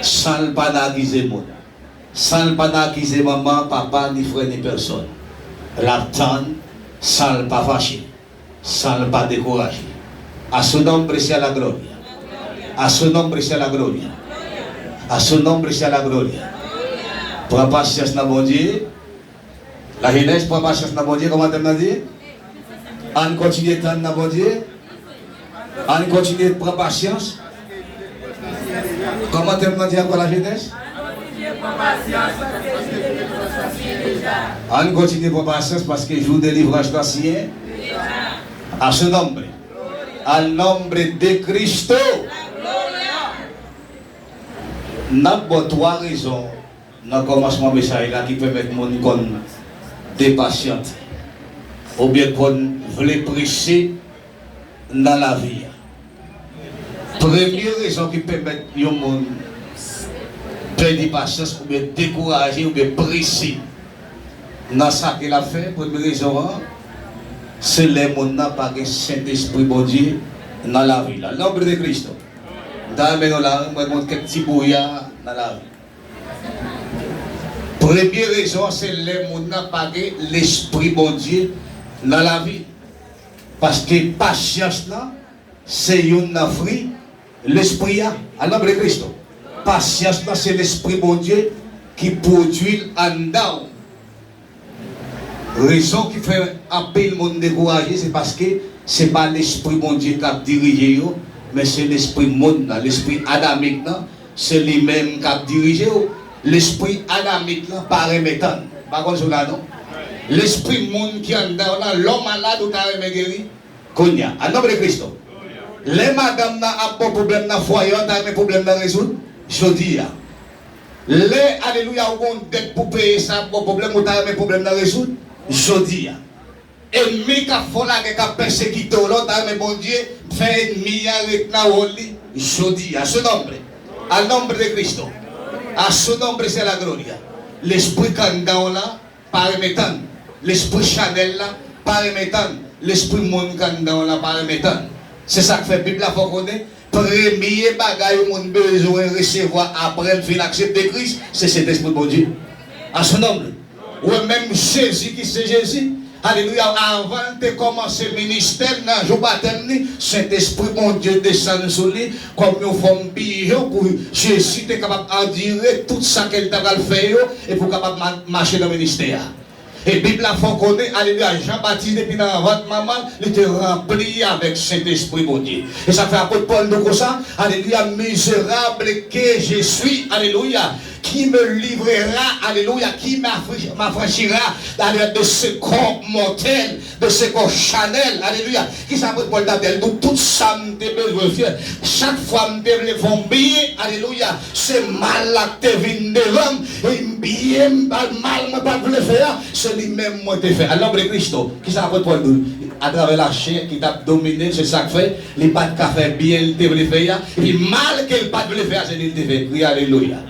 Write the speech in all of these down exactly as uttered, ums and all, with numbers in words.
San l pa nan akize moun. San l pa nan akize manman, papa, ni frè, ni pèsòn. L ap tann, san l pa fache, san l pa dekouraje. A su nombre sea la gloria. A su nombre sea la gloria. A su nombre sea la gloria. Pran pasyans nan Bondye. Lajenès, pran pasyans nan Bondye, kòman tèm nan di? Ann kontinye tann nan Bondye. Ann kontinye pran pasyans. Kòman tèm nan di ankò, lajenès? Ann kontinye pran pasyans paske jou delivrans lan siyen. A su nombre. Al nombre de Cristo. N ap ba w twa rezon nan kòmansman mesaj la ki pèmèt moun konn depasyante oubyen konn vle prese nan lavi a. Premye rezon ki pèmèt yon moun pèdi pasyans oubyen dekouraje oubyen prese nan sa ke l ap fè, premye rezon an, se lè moun nan pa gen Sentespri Bondye nan lavi l. Al nombre de Cristo. M ta renmen nou la, mwen gen kèk ti bwouya nan lavi. Premye rezon an, se lè moun nan pa gen Lespri Bondye nan lavi l. Paske pasyans lan, se youn nan fwi Lespri a. Al nombre de Cristo. Pasyans lan, se Lespri Bondye ki pwodui l anndan w. Rezon ki fè anpil moun dekouraje, se paske se pa Lespri Bondye k ap dirije yo, men se lespri monn nan, lespri adamik nan, se li menm k ap dirije w. Lespri adamik lan pa renmen tann. M pa konn si w la non. Lespri moun ki anndan w lan, lè w malad, ou ta renmen geri kounye a. Al nombre de Cristo. Lè madanm nan ap ba w pwoblèm nan fwaye a, w ta renmen pwoblèm nan rezoud jodi a. Lè, alelouya, ou gen yon dèt pou peye, sa ap ba w pwoblèm, ou ta renmen pwoblèm nan rezoud jodi a. Ènmi k ap fè w lagè, k ap pèsekite w la, ou ta renmen Bondye fè ènmi a ret nan wòl li jodi a. A su nombre. Al nombre de Cristo. A su nombre sea la gloria. Lespri k anndan w la pa renmen tann. Lespri chanèl la pa renmen tann. Lespri moun k anndan w la pa renmen tann. Se sa k fè Bib la fè w konnen, premye bagay yon moun bezwen resevwa apre l fin aksepte Kris, se Sentespri Bondye. A su nombre. Ou wè menm Jezi ki se Jezi, alelouya, avan l te kòmanse ministè l nan jou batèm li, Sentespri Bondye desann sou li kòm yon fòm pijon pou Jezi te kapab andire tout sa ke l ta pral fè yo e pou kapab ma-, mache nan ministè a. E Bib la fè w konnen, alelouya, Jan Batis depi nan vant manman l, li te ranpli avèk Sentespri Bondye. E sa fè apot Pòl di w konsa, alelouya, misérable que je suis, alelouya, qui me livrera, alelouya, qui m'affra-, m'affranchira, alelouya, de ce corps mortel, de ce corps charnel, alelouya. Kisa apot Pòl t ap di? L di w, tout sa m te bezwen fè, chak fwa m te vle fè yon byen, alelouya, se mal la k te vin devan m, e byen m pa, mal mwen pa t vle fè a, se li menm mwen te fè. Al nombre de Cristo. Kisa apot Pòl di w? Atravè lachè ki t ap domine l, se sa k fè li pa t ka fè byen l te vle fè a, epi mal ke l pa t vle fè a, se li l te fè. Kriye alelouya.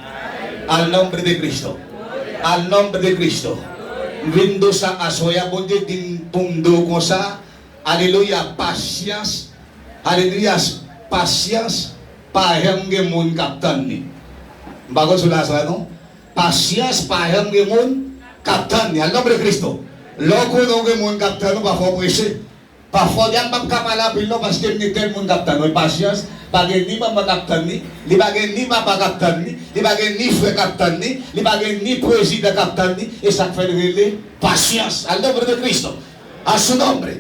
Al nombre de Cristo. Al nombre de Cristo. M vin di w sa aswè a, Bondye di m pou m di w konsa, alelouya, pasyans, alelouya, pasyans, pa janm gen moun k ap tann li. M pa konn si w la sa non. Pasyans, pa janm gen moun k ap tann li. Al nombre de Cristo. Lè w konnen w gen moun k ap tann ou, pafwa w prese. Pafwa w di, "A, m p ap ka pale anpil non, paske m gen tèl moun k ap tann mwen." Pasyans, pa gen ni manman k ap tann li, li pa gen ni papa k ap tann li, li pa gen ni frè k ap tann li, li pa gen ni prezidan k ap tann li, e sa k fè l rele pasyans. Al nombre de Cristo. A su nombre.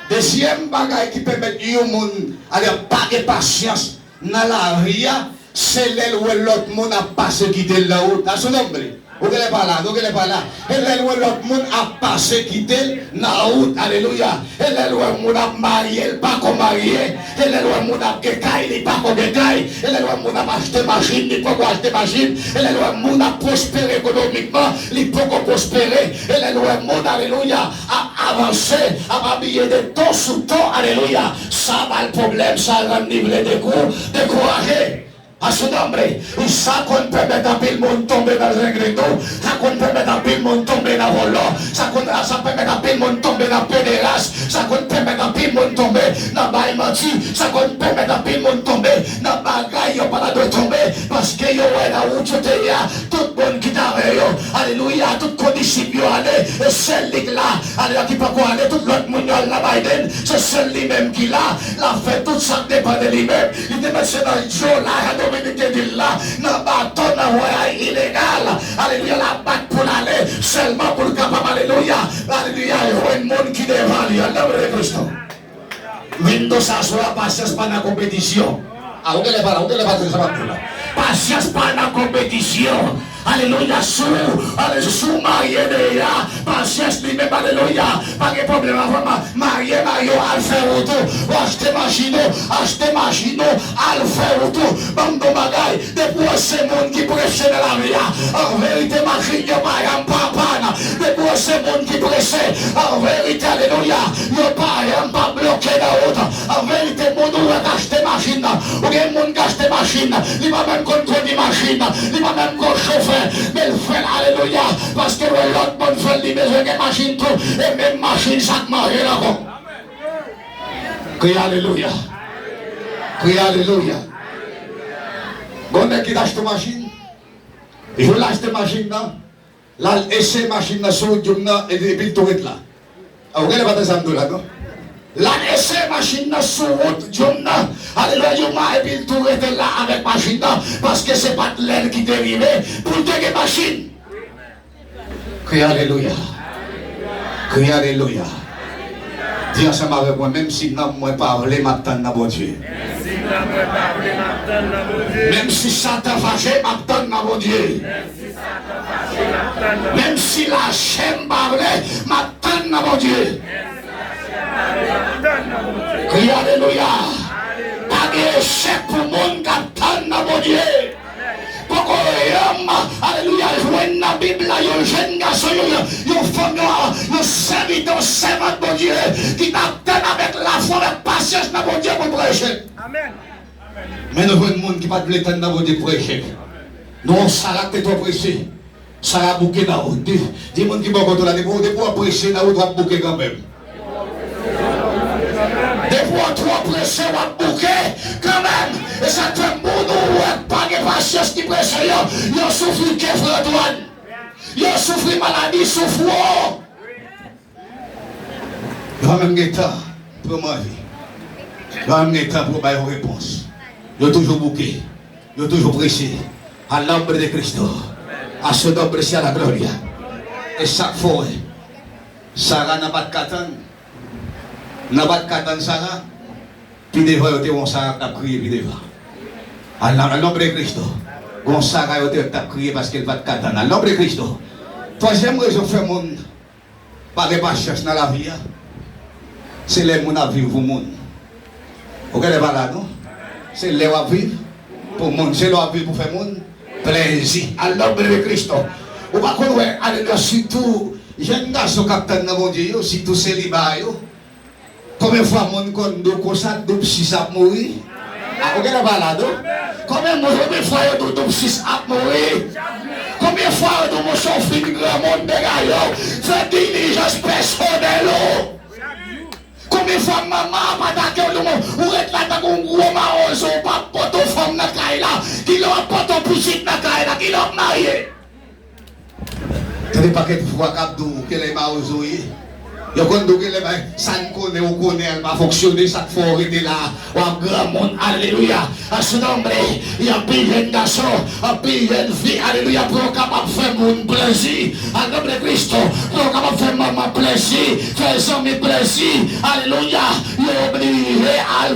Dezyèm bagay ki pèmèt yon moun, ale, pa gen pasyans nan lavi a, se lè l wè lòt moun ap pasekite l nan wout. A su nombre. Ou genlè pa la, ou genlè pa la. E lè l wè lòt moun ap pasekite l nan wout, alelouya. E lè l wè moun ap marye, l pa ko marye. E lè l wè moun ap gen kay, li pa ko gen kay. E lè l wè moun ap achte machin, li poko achte machin. E lè l wè moun ap pwospere ekonomikman, li poko pwospere. E lè l wè moun, alelouya, ap avanse, ap abiye de ton sou ton, alelouya. Sa ba l pwoblèm, sa rann li vle dekou-, dekouraje. A su nombre. Sa konn pèmèt anpil moun tonbe nan zengledo. Sa konn pèmèt anpil moun tonbe nan vòlò. Sa konn, sa pèmèt anpil moun tonbe nan pederas. Sa konn pèmèt anpil moun tonbe nan bay manti. Sa konn pèmèt anpil moun tonbe nan bagay yo pa ta dwe tonbe. Paske yo wè nan wout yo te ye a, tout moun ki t avè yo, alelouya, tout kondisip yo ale, e sèl li k la. Alelouya, ki poko ale, tout lòt moun yo al nan Biden, se sèl li menm ki la. L ap fè tout sa k depann de li menm. Li te mèt se nan djo la, jan Dominik te di l la, nan baton, nan vwayaj ilegal. Alelouya, l ap bat pou l ale, sèlman pou l kapab, alelouya, alelouya, jwenn moun ki devan li. An non de Kris. Windows aswè a, pasyans pa nan konpetisyon. A, ou genlè pa la, ou genlè pa tande sa m ap di w la. Pasyans pa nan konpetisyon. Alelouya, si w, ale, si w marye deja, pasyans li menm, alelouya, pa gen pwoblèm. Avan ma-, marye, marye w, al fè wout ou, ou achte machin ou, achte machin ou, al fè wout ou. Ban m di w bagay, depi w se moun ki prese nan lavi a, an verite, machin yo pa janm pa pann. Depi w se moun ki prese, an verite, alelouya, yo pa janm pa bloke nan wout. An verite, moun ou wè k achte machin nan, ou gen moun k achte machin nan, li pa menm konn kondui machin nan, li pa menm konn chofè, men l fè l, alelouya, paske l wè lòt moun fè l, li bezwen gen machin tou, e menm machin sa k manje l ankò. Kriye alelouya. Kriye alelouya. Gon nèg ki t achte yon machin, jou l achte machin nan, l al eseye machin nan sou wout djoum nan, e-, epi l tou ret la. A, ou genlè pa tande sa m di w la, non? L al eseye machin nan sou wout djoum nan, alelouya, epi l tou rete la avèk machin nan, paske se pa t lè l ki te rive pou l te gen machin. Kriye alelouya. Kriye alelouya. Di ansanm avèk mwen, menm si nanm mwen pa vle, m ap tann nan Bondye. Menm si Satan fache, m ap tann nan Bondye. Menm si lachè m pa vle, m ap tann nan Bondye. Kriye alelouya. Pa gen echèk pou moun k ap tann nan Bondye. Poko janm, alelouya, jwenn nan Bib la yon jèn gason, yon, yon, yon fanm, yon, yon sèvitè, yon sèvant Bondye ki t ap tann avèk lafwa, avèk pasyans nan Bondye pou l preche. Amèn. Men nou jwenn moun ki pa t vle tann nan Bondye preche. Non, Sara te twò prese. Sara bouke nan wout. Di, di moun ki bò kote w la, depi w, depi w ap prese nan wout, w ap bouke kanmenm. Depi w twò prese, w ap bouke kanmenm. E sa k fè moun ou wè k pa gen pasyans ki prese yo, yo soufri ke frè Antwàn. Yo soufri maladi sou fwon. Yo pa menm gen tan pou yo manje. Yo pa menm gen tan pou yo bay yon repons. Yo toujou bouke. Yo toujou prese. Al nombre de Cristo. A su nombre sea la gloria. E sa k fè w wè Sara nan bat katan. Nan bat katan Sara. Pi devan yo te wè yon Sara k t ap kriye pi devan. Al nombre de Cristo. Gon Sara yo te wè k t ap kriye paske l bat katan. Al nombre de Cristo. Twazyèm rezon k fè moun pa gen pasyans nan lavi a, se lè moun ap viv pou moun. Ou genlè pa la, non? Se lè w ap viv pou moun. Se lè w ap viv pou fè moun plezi. Al nombre de Cristo. Ou pa konn wè, alelouya, sitou jèn gason k ap tann nan Bondye yo, sitou seliba yo. Konbyen fwa moun konn di w konsa, doub sis ap mouri? A, ou genlè pa la, non? Konbyen moun, konbyen fwa yo di w doub sis ap mouri? Konbyen fwa yo di w, monchè, w fin granmoun, degaje w, fè dilijans pèsonèl ou? Konbyen fwa manman ap atake w, di w, ou ret la tankou yon gwo mawozo, ou pa pote yon fanm nan kay la, kilè w ap pote yon pitit nan kay la, kilè w ap marye? Tande pakèt vwa k ap di w kilè mawozo ye. Yo konn di w genlè bay sa n konnen ou konnen an pa fonksyone, sa k fè w rete la a, w ap granmoun, alelouya. A su nombre, y anpil jèn gason, anpil jèn fi, alelouya, pou yo kapab fè moun plezi. Al nombre de Cristo, pou yo kapab fè manman plezi, fè zanmi plezi, alelouya. Yo oblije al,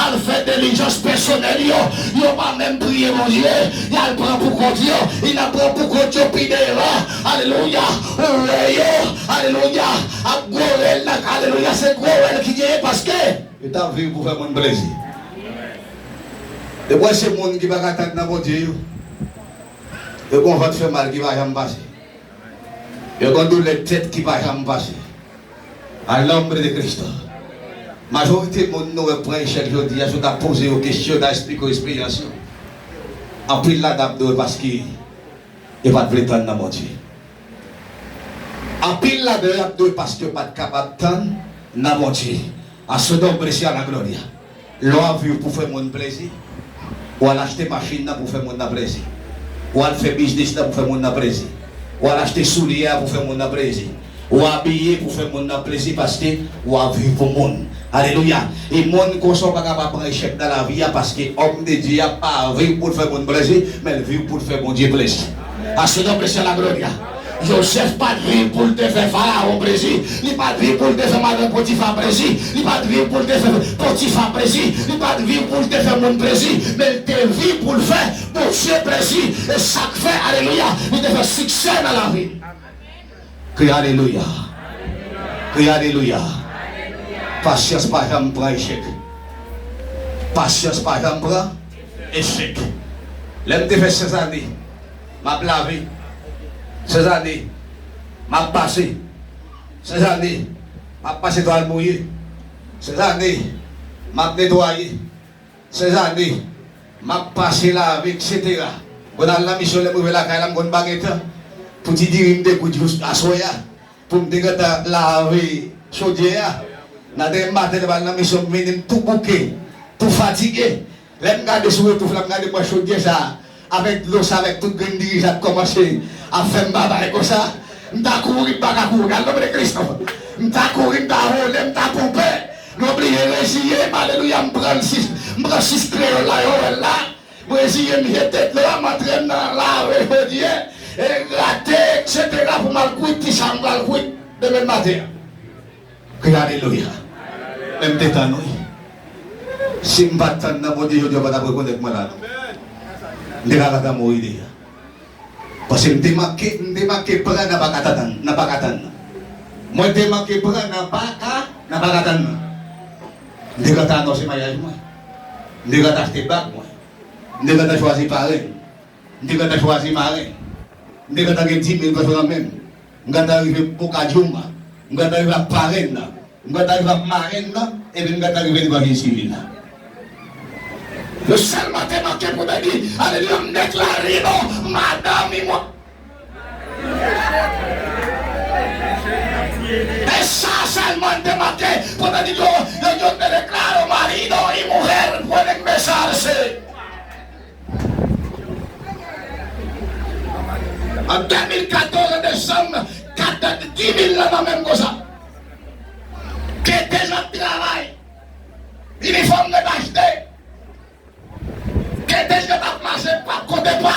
al fè dilijans pèsonèl yo. Yo pa menm priye Bondye. Y al pran pou kont yo. Y al pran pou kont yo pi devan. Alelouya. Ou wè yo. Alelouya. Ap gwo rèl nan. Alelouya. Se gwo rèl ki genyen paske yo t ap viv pou fè moun plezi. Depi w wè se moun ki pa ka tann nan Bondye yo, yo gon vant fè mal ki pa janm pase. Yo gon doulè tèt ki pa janm pase. Al nombre de Cristo. Majorite moun nou wè pran echèk jodi a, si w ta poze yo kesyon, ta esplike yo esperyans yo. Anpil ladan ap dwe paske yo pa t vle tann nan Bondye. Anpil ladan yo ap dwe paske yo pa t kapab tann nan Bondye. A son nonm presi a la gloria. Lè w ap viv pou fè moun plezi, w al achte machin nan pou fè moun nan plezi. W al fè biznis nan pou fè moun nan plezi. W al achte soulye a pou fè moun nan plezi. W abiye pou fè moun nan plezi paske w ap viv pou moun. Alelouya. E moun konsa w pa kapab pran echèk nan lavi a paske òm de Dye a pa viv pou l fè moun plezi, men l viv pou l fè Bondye plezi. A son nonm presi a la gloria. Joseph pa t viv pou l te fè Farawon plezi. Li pa t viv pou l te fè madanm Potifa plezi. Li pa t viv pou l te fè Potifa plezi. Li pa t viv pou l te fè moun plezi. Men l te viv pou l fè Bondye plezi. E sa k fè, alelouya, li te fè siksè nan lavi l. Kriye alelouya. Kriye alelouya. Pasyans pa janm pran echèk. Pasyans pa janm pran echèk. Lè m te fè sèz ane, m ap lave. Sèz ane, m ap pase. Sèz ane, m ap pase twal mouye. Sèz ane, m ap netwaye. Sèz ane, m ap pase lave, etsetera. Mwen al nan misyon, lè m rive lakay la, m konn pa gen tan pou ti diri m te kwit jous aswè a, pou m te gentan lave chodyè a. Nan demen maten, lè m al nan misyon, m vini, m tou bouke, tou fatige. Lè m gade sou retouv la, m gade m wè chodyè sa a, avèk dlo sa, avèk tout grenn diri sa k kòmanse ap fè m babay konsa. M ta kouri, m pa ka kouri. Al non de Kris non. M ta kouri, m ta vole, m ta ponpe. M oblije reziye m, alelouya, m pran sis, m pran sis kreyòl la, yo wè l la. M reziye m, jete dlo a, m antre m nan lave chodyè, e grate, etsetera pou m al kwit ti sa m pral kwit demen maten an. Kriye alelouya. Men m te tann wi. Si m pa t tann nan Bondye, jodi a w pa t ap rekonèt mwen la non. M te ka gentan mouri deja. Paske m te manke, m te manke pran nan pa ka tann, nan pa ka tann nan. Mwen te manke pran nan pa ka, nan pa ka tann nan. M te gentan anonse maryaj mwen. M te gentan achte bag mwen. M te gentan chwazi parenn. M te gentan chwazi marenn. M te gentan gen di mil peso nan men m. M gentan rive Boca Jumba. M gentan rive ak parenn nan. M gentan rive ak marenn nan. Epi m gentan rive devan jij sivil la. Yo sèlman te manke pou te di, alelouya, m deklare non, madanm imwa. E sa sèlman te manke pou te di yo, yo, yo te deklare marido y mujer pueden besarse. An de mil katòz, an desanm, kat di mil lan nan men m konsa. Kete jan travay. Inifòm ret achte. Kete jan t ap mache pa kote pa.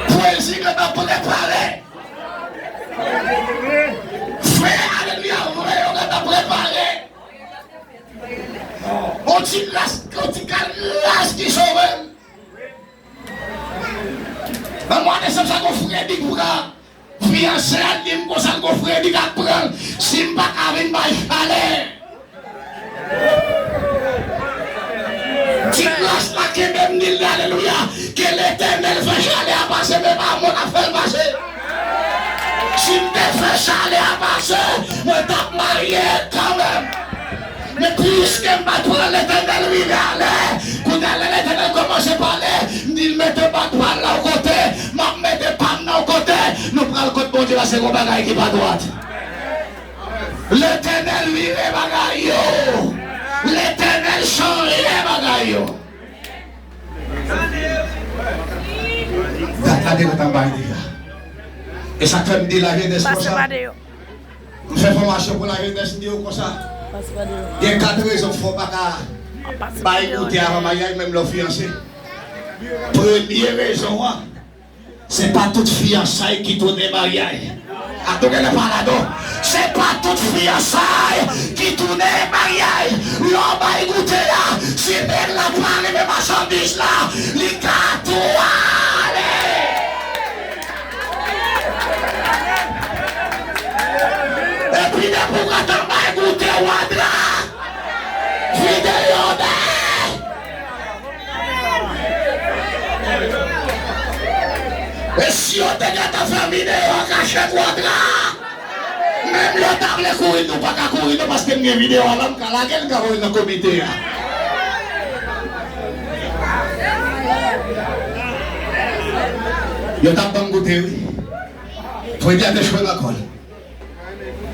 Pwezi jan t ap prepare. Vre, alelouya, vre yo jan t ap prepare. On ti gras, on ti gras ki sove m. Nan mwa desanm sa, gon frè di k pran fiyanse a, l di m konsa, l gon frè di k ap pran l. Si m pa ka vin bay chalè. Ti gras la kenbe m, di l, alelouya, ke Letènèl fè chalè a pase, men pa mwen k ap fè l pase. Si m te fè chalè a pase, mwen t ap marye kanmenm. Men piske m pa t pran Letènèl rive ale, kounye a lè Letènèl kòmanse pale, m di l mete bak pa l nan yon kote, m ap mete pa m nan yon kote, nou pral kot Bondye la, se yon bagay ki pa dwat. Letènèl vire bagay yo. Letènèl chanje bagay yo. Dat la devan tanbay deja. E sa k fè m di lajenès konsa. M fè fòmasyon pou lajenès, m di yo konsa. Gen kat rezon k fè w pa ka bay goute avan maryaj, menm lè w fiyanse. Premye rezon an, se pa tout fiyansay ki tounen maryaj. Ak nou genlè pa la non. Se pa tout fiyansay ki tounen maryaj. Lè w bay goute a, si nèg la pa renmen machandiz la, li ka tou ale. Epi depi w gentan bay goute wadra, videyo de. E si yo te gentan fè videyo kachèt wadra, menm lè w ta vle kouri, nou pa ka kouri non, paske m gen videyo a la, m ka lage l, m ka voye l nan komite a. Yo t ap ban m goute, wi. Fredi a te chwe nan kò l.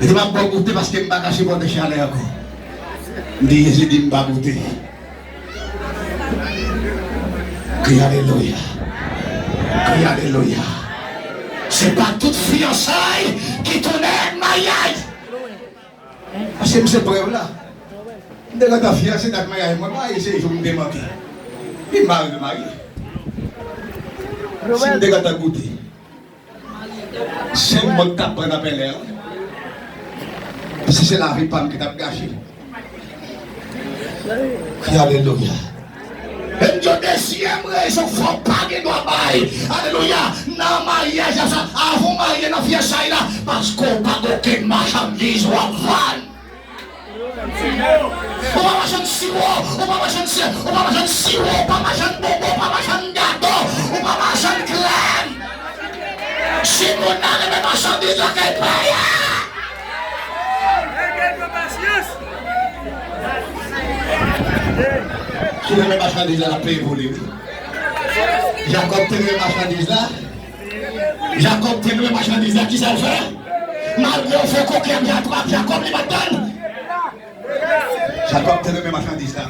Li di, "M ap ba w goute paske m pa ka sipòte chalè ankò." M di, "Jezi di m pa goute." Kriye alelouya. Kriye alelouya. Se pa tout fiyansay ki tounen maryaj. Paske m se prèv la. M te gentan fiyanse, dat maryaj mwen pa ye, se jou m te manke. Li mari, li mari. Si m te gentan goute, se mwen ki t ap pran nan pèlen an. Paske se lavi pa m ki t ap gache. Alelouya. E m di w dezyèm rezon fò w pa gen dwa bay. Alelouya. Nan maryaj la, sa, avan w marye nan fiyansay la, paske w pa gen okenn machandiz w ap vann. Ou pa machann siwo, ou pa machann si-, ou pa machann siwo, ou pa machann bonbon, ou pa machann gato, ou pa machann krèm. Si moun nan renmen machandiz la, kay peye. Si renmen machandiz la, l ap peye pou li, wi. Jakòb te renmen machandiz la. Jakòb te renmen machandiz la, kisa l fè? Malgre yo fè koken ak Jakòb, Jakòb li pa t tann. Jakòb te renmen machandiz la.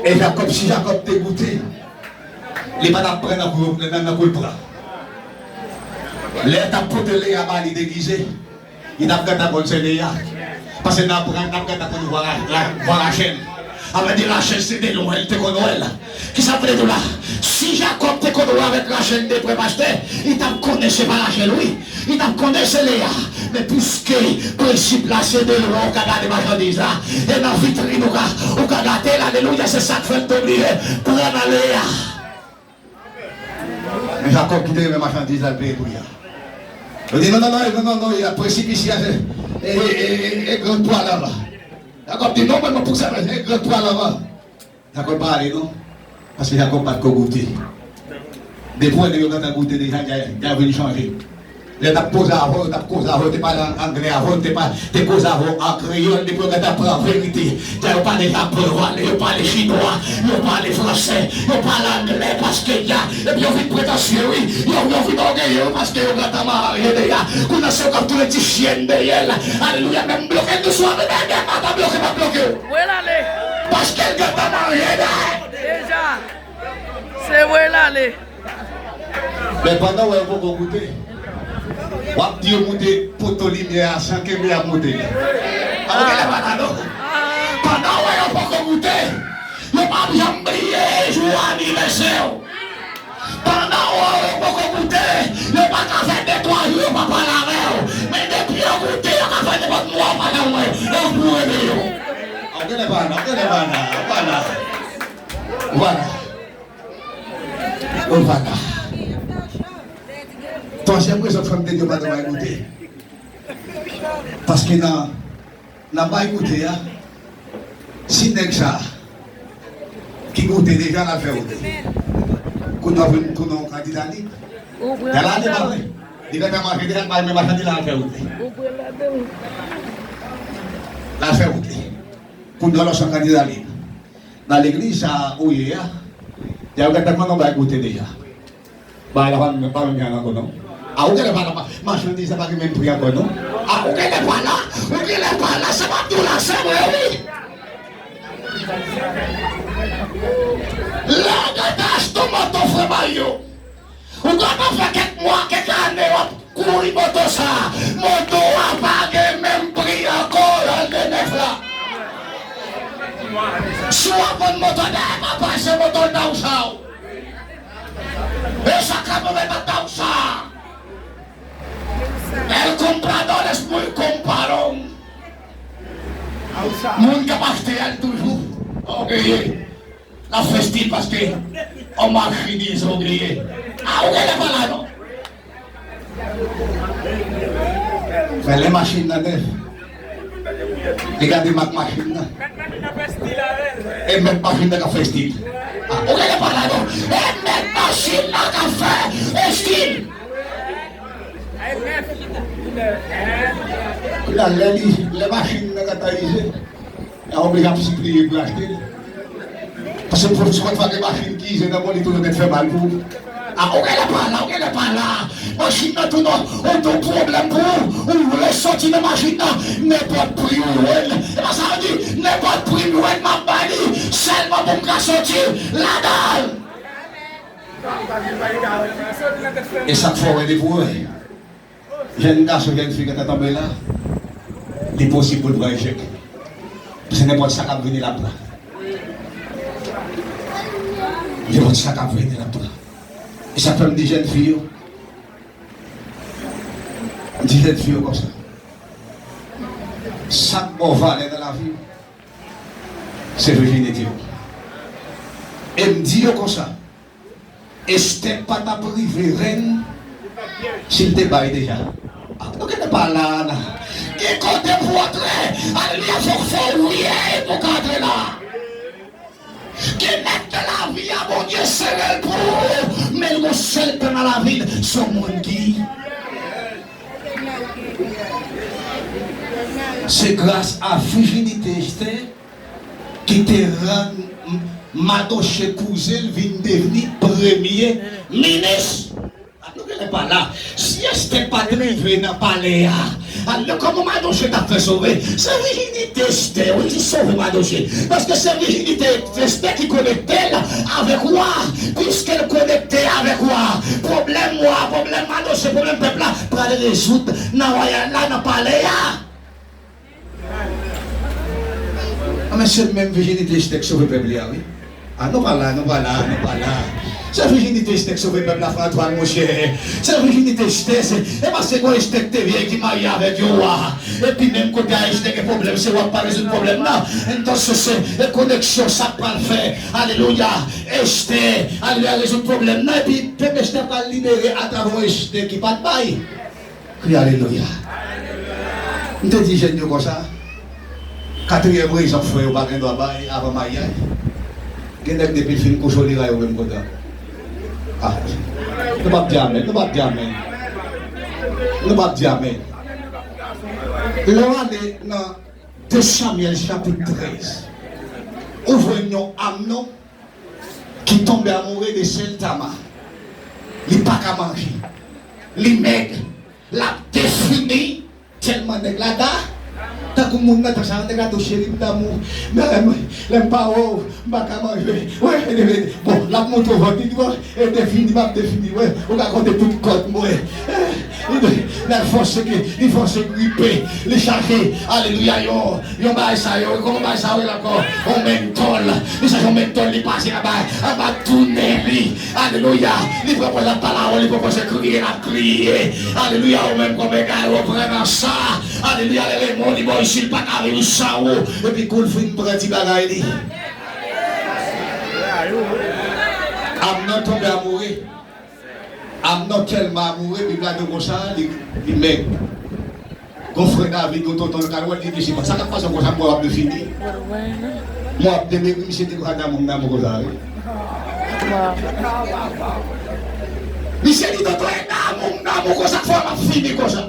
E Jakòb, si Jakòb te goute, li pa t ap pran nan kou, nan, nan kou l pran. Lè yo t ap pote Leya ba li degize, li t ap gentan konn se Leya. Paske nan pran, t ap gentan konn vwa Ra-, Ra-, vwa Rachèl. Sa vle di Rachèl se de lwen, li te konn wè l. Kisa m vle di w la? Si Jakòb te konn wè avèk Rachèl de prè, pastè, li t ap konnen se pa Rachèl, wi. Li t ap konnen se Leya. Men piske prensip la se de lwen ou ka gade machandiz la, e nan vitrin ou ka, ou ka gade l, alelouya, se sa k fè l te oblije pran nan Leya. Men Jakòb ki te renmen machandiz la, l peye pri a. Yo di, "Non, non, non, non, non, non, prensip isi a, se, e, e, e, e, e gran twa la va." Jakòb di, "Non, mwen, mwen, pou sa, e gran twa la va." Jakòb pa ale non, paske Jakòb pa t ko goute. Depi w wè nèg yo gentan goute deja, deja, deja vin chanje. Lè yo t ap koze avè w, yo t ap koze avè w, yo te pale an anglè avè w, yo te pa, te koze avè w an kreyòl, depi yo gentan pran verite. Deja yo pale japonwa, yo pale chinwa, yo pale fransè, yo pale anglè, paske ya, epi yo vin pretansye, wi, yo, yo vin ògeye, wi, paske yo gentan marye deja. Kounye a se yo k ap tounen ti chyèn dèyè l. Alelouya, men m bloke l tou swa, men dèyè m ap bloke, m ap bloke w. Voye l ale. Paske l gentan marye dèyè. Deja. Se voye l ale. Men pandan w wè yo poko goute, w ap di yo moute poto limyè a san kenbe y ap moute li. A, ou genlè pa la non. Pandan w wè yo poko goute, yo p ap janm bliye jou anivèsè w. Pandan w wè yo poko goute, yo pa ka fè de twa jou yo pa pale avè w. Men depi yo goute, yo ka fè nenpòt mwa yo pa janm wè w. Yo pou rele yo. A, ou genlè pa la, ou genlè pa la, ou pa la. Vwala. Vwala. Twazyèm rezon fè m te di yo pa t anvi goute. Paske nan, nan bay goute a, si nèg sa ki goute deja, l al fè wote. Kounye a w vin tounen yon kandida lib. Y al ale ba mwen. Li gentan manje deja, l bay men machandiz la, l al fè wote. L al fè wote. Kounye a w lòs yon kandida lib. Nan legliz sa ou ye a, y a gentan mande w bay goute deja. Bagay la pa menm, pa menm jan ankò non. A, ou genlè pa la, machandiz la pa gen menm pri ankò non. A, ou genlè pa la, ou genlè pa la, sa m ap di w la, se vre wi. Lè w gentan achte yon moto, frè Mario, ou gentan fè kèk mwa, kèk ane w ap kouri moto sa. Moto a pa gen menm pri ankò lè l te nèf la. Si w ap vann moto, dèyè pa pase moto l ta ou sa w. E sa k ap move nan ta ou sa. El comprador es muy comparón. Moun k ap achte a, l toujou ògeye. L ap fè stil paske on machandiz ou genyen. A, ou genlè pa la non. Men lè machin nan nèf, li gade mak machin nan. E mèt machin nan k ap fè stil. A, ou genlè pa la non. E mèt machin nan k ap fè stil. Kounye a, lè li, lè machin nan gentan ize, y a oblije ap sipliye pou achte l. Paske pou, si w konn fè gen machin ki ize nan men w, li toujou gentan fè mal pou ou. A, ou genlè pa la, ou genlè pa la. Machin nan tou nèf, ou gon pwoblèm pou ou, ou vle soti nan machin nan, nenpòt pri ou jwenn. E pa sa yo di, nenpòt pri m jwenn, m ap ba li, sèlman pou m ka soti ladan l. E sa k fè w wè depi w wè jèn gason, jèn fi gentan tonbe la, li posib pou l pran echèk. Paske nenpòt sa k ap vini l ap pran. Nenpòt sa k ap vini l ap pran. E sa k fè m di jèn fi yo, m di jèn fi yo konsa, sa k ba w valè nan lavi w, se vijinite w. E m di yo konsa, Estè pa t ap rive rèn si l te bay deja. A, nou genlè pa la, non. Gen kote pou antre. Alelouya, fòk fò w wi pou w ka antre la. Gen nèg nan lavi a, Bondye sere l pou ou, men l gon sèl tan nan lavi l, se yon moun ki. Se gras a vijinite Estè ki te rann M-, Madoche kouzen l vin devni premye minis. A, nou genlè pa la. Si Estè pa t rive nan palè a, a, kòman Madoche t ap fè sove? Se vijinite Estè, wi, ki sove Madoche. Paske se vijinite Estè ki konekte l avèk wa. Piske l konekte avèk wa, pwoblèm wa, pwoblèm Madoche, pwoblèm pèp la pral rezoud nan wayal la, nan palè a. A, men se menm vijinite Estè k sove pèp li a, wi. A, nou pa la, nou pa la, nou pa la. Se vijinite Estè k sove pèp la, Frè Antwàn, monchè. Se vijinite Estè, se, e pa se gon Estè k te vye ki marye avèk yon wa. Epi menm kote a Estè gen pwoblèm, se wa k pa rezoud pwoblèm nan. Entonces, se, e koneksyon sa k pral fè. Alelouya. Estè, alelouya, rezoud pwoblèm nan. Epi pèp Estè pral libere atravè yon Estè ki pa t bay. Kri alelouya. M te di jèn yo konsa, katriyèm rezon k fè yo pa gen dwa bay avan maryaj. Gen nèg depi l fin kouche w li rayi w menm kontan. A, nou p ap di amèn, nou p ap di amèn. Nou p ap di amèn. Lè w ale nan de Samyèl chapit trèz, ou jwenn yon Amnon ki tonbe amoure de sè l Tama. Li pa ka manje. Li mèg. L ap defini tèlman nèg la da. Tankou moun nan tan sa, nèg la di w, cheri, m damou. Men lè m, lè m pa wè w, m pa ka manje. Wè, bon, l ap montre w vant li, bon, e defini, m ap defini, wè. Ou ka konte tout kòd mwen. Li fòse ke, li fòse gripe, li chache, alelouya, yon, yon bagay sa yo, kòman bagay sa yo rele ankò? Yon mentòl. Li chache yon mentòl, li pase anba, anba tou nen li. Alelouya. Li pran pòz ap pale avè w, li pran pòz kriye, l ap kriye. Alelouya, ou menm kòm egare, ou pran nan sa. Alelouya, lè lemon li bò isit, li pa ka viv san ou. Epi kou l fin pran ti bagay li. Amnon tonbe amoure. Amnon tèlman amoure, Bib la di w konsa, li, li mèg. Gon frè David, gon tonton l k al wè l, li di, "Sepa sa k ap pase w konsa, m wè w ap defini. M wè w ap demegri." Misye di konsa, "Damou m damou konsa, wi." Misye di, "Tonton, e damou m damou konsa k fè w ap fini konsa."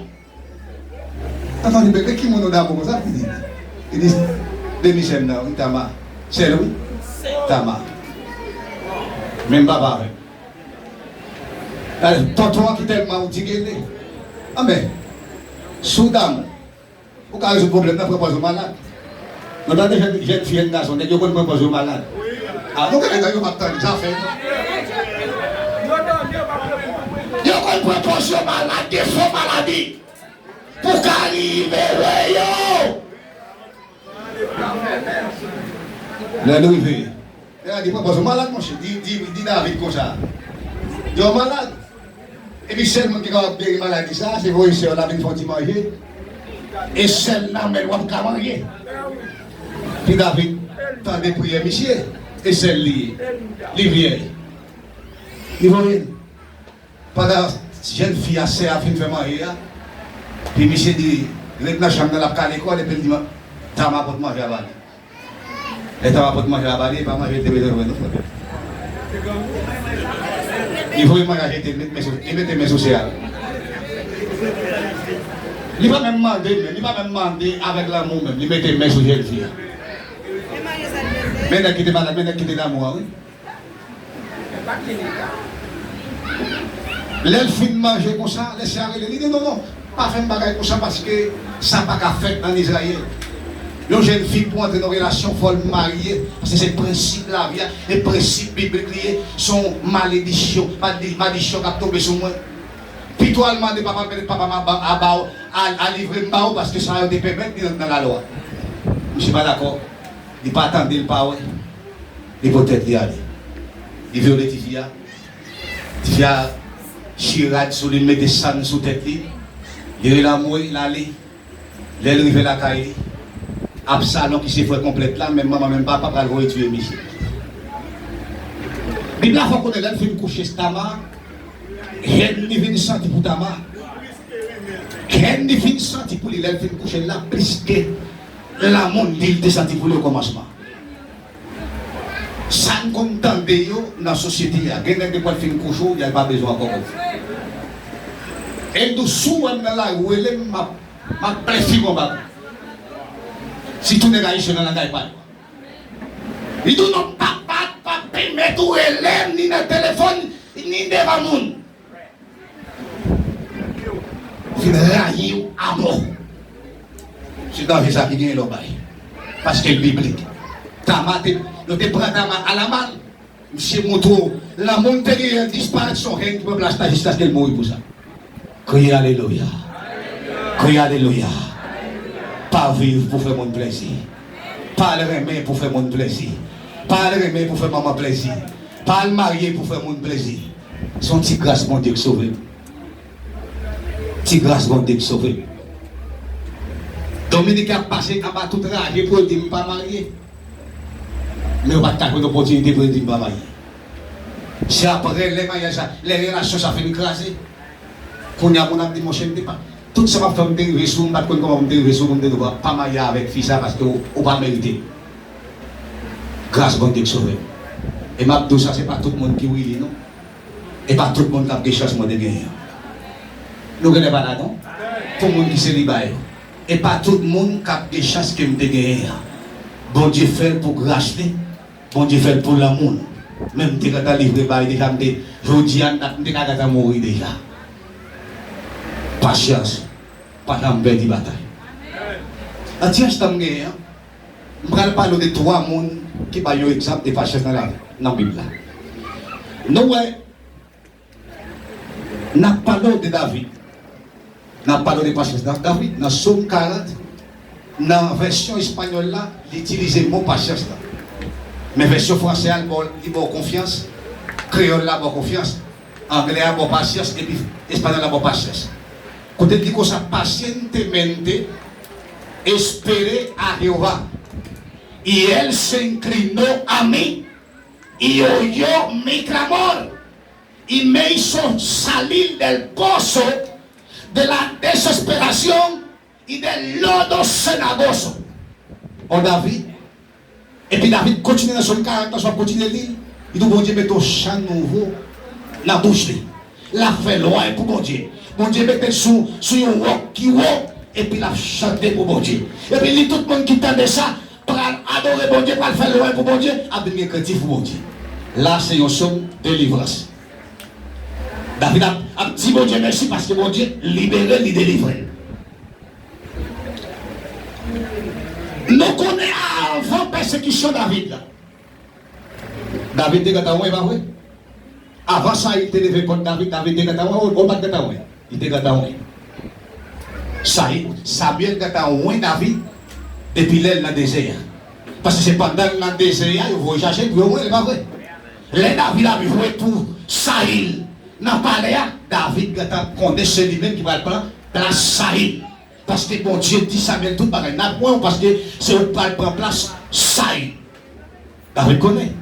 Tonton di, "Men ki moun ou damou konsa?" Li di, li di, "Demi sè m nan, wi, Tama." Sè l, wi. Tama. Menm papa avè l. Tonton an ki tèlman ou di gele. Anben, si w damou, ou ka rezoud pwoblèm nan, pran pòz ou malad. Nou tande jèn, jèn fi, jèn gason, nèg yo konn pran pòz yo malad. A, nou gen nèg yo p ap tande, sa fè. Yo konn pran pòz yo malad, de fo maladi. Pou ka rive wè yo. Lè l rive, lè a di, "Pran pòz ou malad, monchè." Di, di, di David konsa. Di, "Ou malad." Epi sèl moun ki kapab geri maladi sa a, se voye sè w la vin fè w ti manje. E sèl nan men l w ap ka manje. Epi David tande priyè misye. E sèl li ye. Li vye. Li voye l. Pandan jèn fi a, sè a fin fè manje a, epi misye di, ret nan chanm nan, l ap kale kò l, epi l di, "Tama pote manje a ba li." Lè Tama pote manje a ba li, e pa manje l te bezwen jwenn non, frè. Li voye manje a jete, li met men sou, li mete men sou sè a. Li pa menm mande, men li pa menm mande avèk lanmou menm, li mete men sou jèn fi a. Men nèg ki te malad, men nèg ki te damou a, wi. Men pa klinik la. Lè l fin manje konsa, lè sè a rele, li di, "Non, non, pa fè m bagay konsa, paske sa pa ka fèt ann Izrayèl. Yon jèn fi pou antre nan relasyon, fò l marye, paske se prensip lavi a, e prensip biblik li ye, se yon maledisyon, madi-, madisyon k ap tonbe sou mwen. Pito al mande papa m, papa m a ba, a ba w, a, a livre m ba w, paske sa yo te pèmèt li nan, nan lalwa." Misye pa dakò. Li pa tande, li pa wè. Li pote tèt li ale. Li vyole tifi a. Tifi a chire rad sou li, li mete sann sou tèt li. Li rele anmwe, l ale. Lè l rive lakay li, Absalon ki se frè konplèt la, menm manman, menm papa, pral voye tiye misye. Bib la fè w konnen lè l fin kouche Tama, hèn li vin santi pou Tama. Hèn li vin santi pou li lè l fin kouche l la, plis ke lanmou li te santi pou li okòmansman. Sa n konn tande yo nan sosyete a, gen nèg depi l fin kouche w, y a l pa bezwen ankò kòb. E l di w, si w wè m nan lari, w rele m, m ap, m ap plen figi w anba. Sitou nèg ayisyen nan langay pa yo. Li di w, "Non, papa, pa pèmèt ou rele m ni nan telefòn, ni devan moun." Fin rayi w amò. Se danje sa ki genyen lè w bay. Paske l biblik. Tama te, yo te pran Tama alamal. Misye montre w lanmou l te genyen disparèt, se yon hèn ki pran plas la jiskaske l mouri pou sa. Kriye alelouya. Kriye alelouya. Pa viv pou fè moun plezi. Pa al renmen pou fè moun plezi. Pa al renmen pou fè manman plezi. Pa al marye pou fè moun plezi. Se yon ti gras Bondye k sove m. Ti gras Bondye k sove m. Dominiken ap pase anba tout raje pou yo di m pa marye. Men yo pa t ka jwenn opòtinite pou yo di m pa marye. Se apre lè maryaj sa, lè relasyon sa fin kraze, kounye a moun ap di, "Monchè, m te pa, tout sa m ap fè, m te rive sou ou, m pa t konn kòman m te rive sou ou pou m te di w pa, pa marye avèk fi sa paske ou, ou pa merite l." Gras Bondye k sove m. E m ap di w sa, se pa tout moun ki Willy non. E pa tout moun k ap gen chans mwen te genyen an. Nou genlè pa la non. Pou moun ki seliba yo. E pa tout moun k ap gen chans ke m te genyen an. Bondye fè l pou gras li. Bondye fè l pou lanmou l. Men m te gentan livre bay deja, m te, jodi a dat, m te ka gentan mouri deja. Pasyans. Pa janm pèdi batay. Nan ti enstan m genyen an, m pral pale w de twa moun ki bay yon egzanp de pasyans nan la, nan Bib la. Nou wè, n ap pale w de David. N ap pale w de pasyans Da-, David. Nan Sòm karant, nan vèsyon espanyòl la, li itilize mo pasyans la. Men vèsyon fransè a, li ba w, li ba w konfyans. Kreyòl la ba w konfyans. Anglè a ba w pasyans, epi espanyòl la ba w pasyans. Kote l di konsa, "Pacientemente esperé a Jehová, y él se inclinó a mí, y oyó mi clamor, y me hizo salir del pozo de la desesperación y del lodo cenagoso." O David, epi David kontinye nan Sòm karant la, sa w ap kontinye li, li di, Bondye mete yon chan nouvo nan bouch li. L ap fè lwanj pou Bondye. Bondye mete l sou, sou yon wòk ki wo, epi l ap chante pou Bondye. Epi li, tout moun ki tande sa, pral adore Bondye, pral fè lwanj pou Bondye, ap vin gen krentif pou Bondye. La, se yon sòm delivrans. David ap, ap di Bondye mèsi paske Bondye libere l, li delivre l. Nou konnen avan pèsekisyon David la. David te gentan wen, pa vre? Avan Sayil te leve kont David, David te gentan wen, ou, ou pa t gentan wen? Li te gentan wen. Sayil, Samyèl gentan wen David depi lè l nan dezè a. Paske se pandan l nan dezè a, yo voye chache l pou yo wen l, pa vre? Lè David ap jwe pou Sayil nan palè a, David gentan konnen se li menm ki pral pran plas Sayil. Paske Bondye di Samyèl tout bagay. N ap wè w paske se ou k pral pran plas Sayil. David konnen.